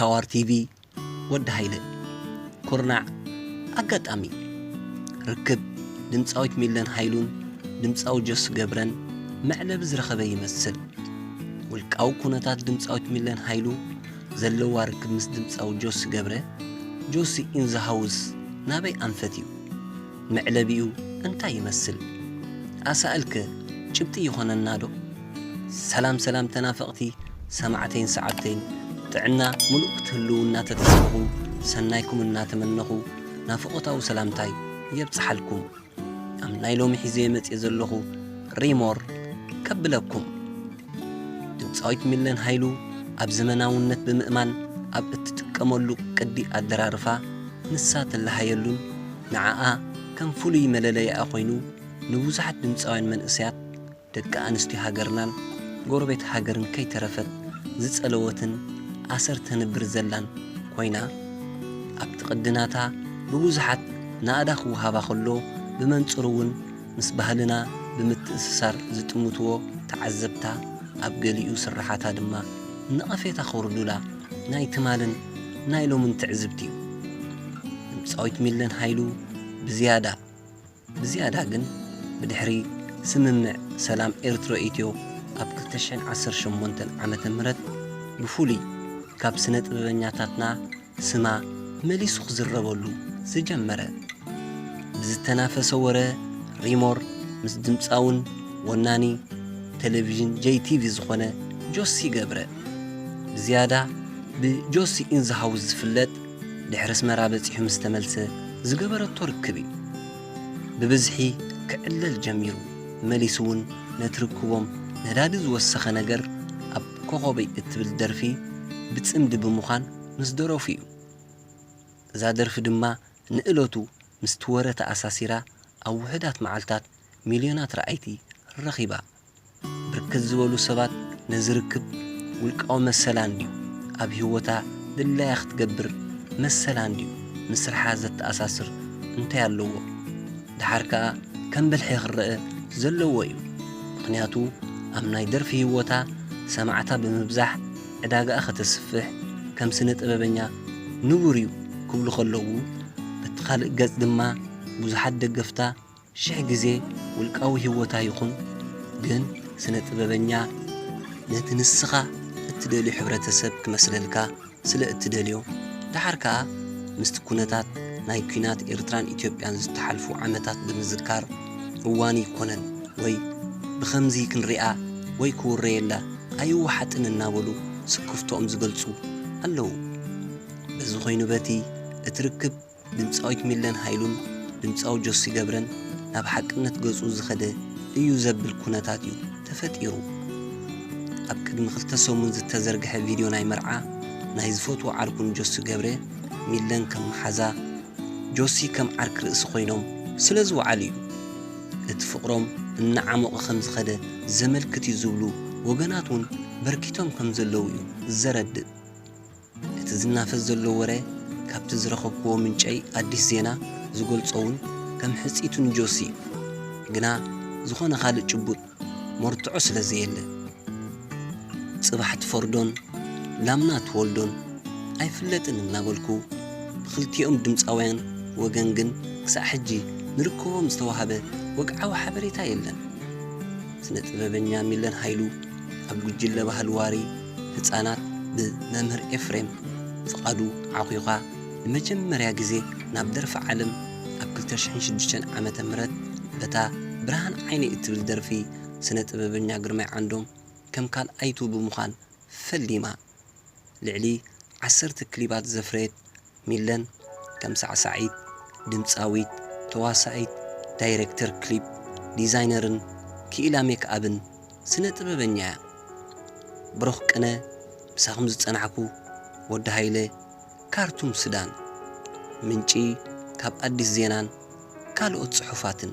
ታዋር ቲቪ። ወዲ ሃይለ። ኩርናዕ። ኣጋጣሚ ርክብ ድምፃዊት ሚለን ሃይሉን ድምፃዊ ጆሲ ገብረን መዕለቢ ዝረኸበ ይመስል። ውልቃዊ ኩነታት ድምፃዊት ሚለን ሃይሉ ዘለዋ ርክብ ምስ ድምፃዊ ጆሲ ገብረ፣ ጆሲ ኢን ዘ ሃውስ፣ ናበይ ኣንፈት እዩ? መዕለቢኡ እንታይ ይመስል? ኣሳእልከ ጭብጢ ይኾነና ዶ? ሰላም ሰላም ተናፈቕቲ ሰማዕተይን ሰዓብተይን፣ ጥዕና ምሉእ ክትህልዉ እናተተስፈኹ፣ ሰናይኩም እናተመነኹ፣ ናፍቖታዊ ሰላምታይ የብጽሓልኩም። ኣብ ናይ ሎሚ ሒዘ መጽየ ዘለኹ ሪሞር ከብለኩም። ድምፃዊት ሚለን ሃይሉ ኣብ ዘመናውነት ብምእማን ኣብ እትጥቀመሉ ቅዲ ኣደራርፋ ንሳ ትለሃየሉን ንዓኣ ከም ፍሉይ መለለይኣ ኮይኑ ንብዙሓት ድምፃውያን መንእሰያት ደቂ ኣንስትዮ ሃገርናን ጎረቤት ሃገርን ከይተረፈት ዝጸለወትን ኣሰር ተንብር ዘላን ኮይና፣ ኣብቲ ቅዲ ናታ ብብዙሓት ናእዳ ክወሃባ ከሎ፣ ብመንጽሩ እውን ምስ ባህልና ብምትእስሳር ዝጥምትዎ ተዓዘብታ፣ ኣብ ገሊኡ ስርሓታ ድማ ነቐፌታ ከውርዱላ ናይ ትማልን ናይ ሎምን ትዕዝብቲ እዩ። ድምጻዊት ሚለን ሃይሉ ብዝያዳ ብዝያዳ ግን ብድሕሪ ስምምዕ ሰላም ኤርትሮ ኢትዮ ኣብ ክልተ ሽሕን ዓሰርተ ሸሞንተን ዓመተ ምህረት ብፍሉይ ካብ ስነ ጥበበኛታትና ስማ መሊሱ ክዝረበሉ ዝጀመረ። ብዝተናፈሰ ወረ ሪሞር ምስ ድምፃውን ወናኒ ቴሌቪዥን ጄቲቪ ዝኾነ ጆሲ ገብረ፣ ብዝያዳ ብጆሲ ኢን ዘ ሃውስ ዝፍለጥ፣ ድሕሪ ኣስመራ በጺሑ ምስ ተመልሰ ዝገበረቶ ርክብ እዩ። ብብዝሒ ክዕለል ጀሚሩ። መሊሱ እውን ነቲ ርክቦም ነዳዲ ዝወሰኸ ነገር ኣብ ኮኾበይ እትብል ደርፊ ብጽምዲ ብምዃን ምስ ደረፉ እዩ። እዛ ደርፊ ድማ ንእለቱ ምስቲ ወረ ተኣሳሲራ ኣብ ውሑዳት መዓልታት ሚልዮናት ረኣይቲ ረኺባ። ብርክት ዝበሉ ሰባት ነዚ ርክብ ውልቃዊ መሰላ እንድዩ፣ ኣብ ህይወታ ድላያ ክትገብር መሰላ እንድዩ፣ ምስ ስርሓ ዘተኣሳስር እንታይ ኣለዎ? ደሓር ከኣ ከም ብልሒ ክረአ ዘለዎ እዩ። ምኽንያቱ ኣብ ናይ ደርፊ ህይወታ ሰማዕታ ብምብዛሕ ዕዳጋኣ ከተስፍሕ ከም ስነ ጥበበኛ ንቡር እዩ ክብሉ ከለዉ፣ በቲ ካልእ ገጽ ድማ ብዙሓት ደገፍታ ሽሕ ግዜ ውልቃዊ ህይወታ ይኹን፣ ግን ስነ ጥበበኛ ነቲ ንስኻ እትደልዮ ሕብረተሰብ ክመስለልካ ስለ እትደልዮ፣ ደሓር ከኣ ምስቲ ኩነታት ናይ ኲናት ኤርትራን ኢትዮጵያን ዝተሓልፉ ዓመታት ብምዝካር፣ እዋኑ ይኮነን ወይ ብኸምዚ ክንሪኣ ወይ ክውረየላ ኣይወሓጥን እናበሉ ስክፍትኦም ዝገልጹ ኣለዉ። በዚ ኮይኑ በቲ እቲ ርክብ ድምጻዊት ሚለን ሃይሉን ድምጻዊ ጆሲ ገብረን ናብ ሓቅነት ገጹ ዝኸደ እዩ ዘብል ኩነታት እዩ ተፈጢሩ። ኣብ ቅድሚ ክልተ ሰሙን ዝተዘርግሐ ቪድዮ ናይ መርዓ ናይ ዝፈትዎ ዓርኩ ንጆሲ ገብረ፣ ሚለን ከም መሓዛ፣ ጆሲ ከም ዓርኪ ርእሲ ኮይኖም ስለ ዝወዓሉ እዩ። እቲ ፍቕሮም እናዓሞቐ ከም ዝኸደ ዘመልክት እዩ ዝብሉ ወገናት እውን በርኪቶም ከም ዘለዉ እዩ ዘረድእ። እቲ ዝናፈስ ዘሎ ወረ ካብቲ ዝረኸብክዎ ምንጨይ ኣዲስ ዜና ዝገልጾ እውን ከም ሕጽይቱ ንጆሲ እዩ። ግና ዝኾነ ካልእ ጭቡጥ መርትዖ ስለ ዘየለ፣ ጽባሕ ትፈርዶን ላምና ትወልዶን ኣይፍለጥን እናበልኩ፣ ብክልቲኦም ድምጻውያን ወገን ግን ክሳዕ ሕጂ ንርክቦም ዝተዋህበ ወግዓዊ ሓበሬታ የለን። ስነ ጥበበኛ ሚለን ሃይሉ ኣብ ጉጅለ ባህሊ ዋሪ ህጻናት ብመምህር ኤፍሬም ፍቓዱ ዓኺኻ ንመጀመርያ ግዜ ናብ ደርፊ ዓለም ኣብ ክልተ ሽሕን ሽዱሽተን ዓመተ ምህረት በታ ብርሃን ዓይነይ እትብል ደርፊ ስነ ጥበበኛ ግርማይ ዓንዶም ከም ካልኣይቱ ብምዃን ፈሊማ። ልዕሊ ዓሰርተ ክሊባት ዘፍረየት ሚለን ከም ሳዕሳዒት፣ ድምጻዊት፣ ተዋሳኢት፣ ዳይሬክተር ክሊፕ፣ ዲዛይነርን ክኢላ ሜክኣብን ስነ ጥበበኛ እያ። ብሩኽ ቅነ፣ ምሳኹም ዝጸናሕኩ ወዲ ሃይለ፣ ካርቱም ሱዳን። ምንጪ ካብ ኣዲስ ዜናን ካልኦት ጽሑፋትን።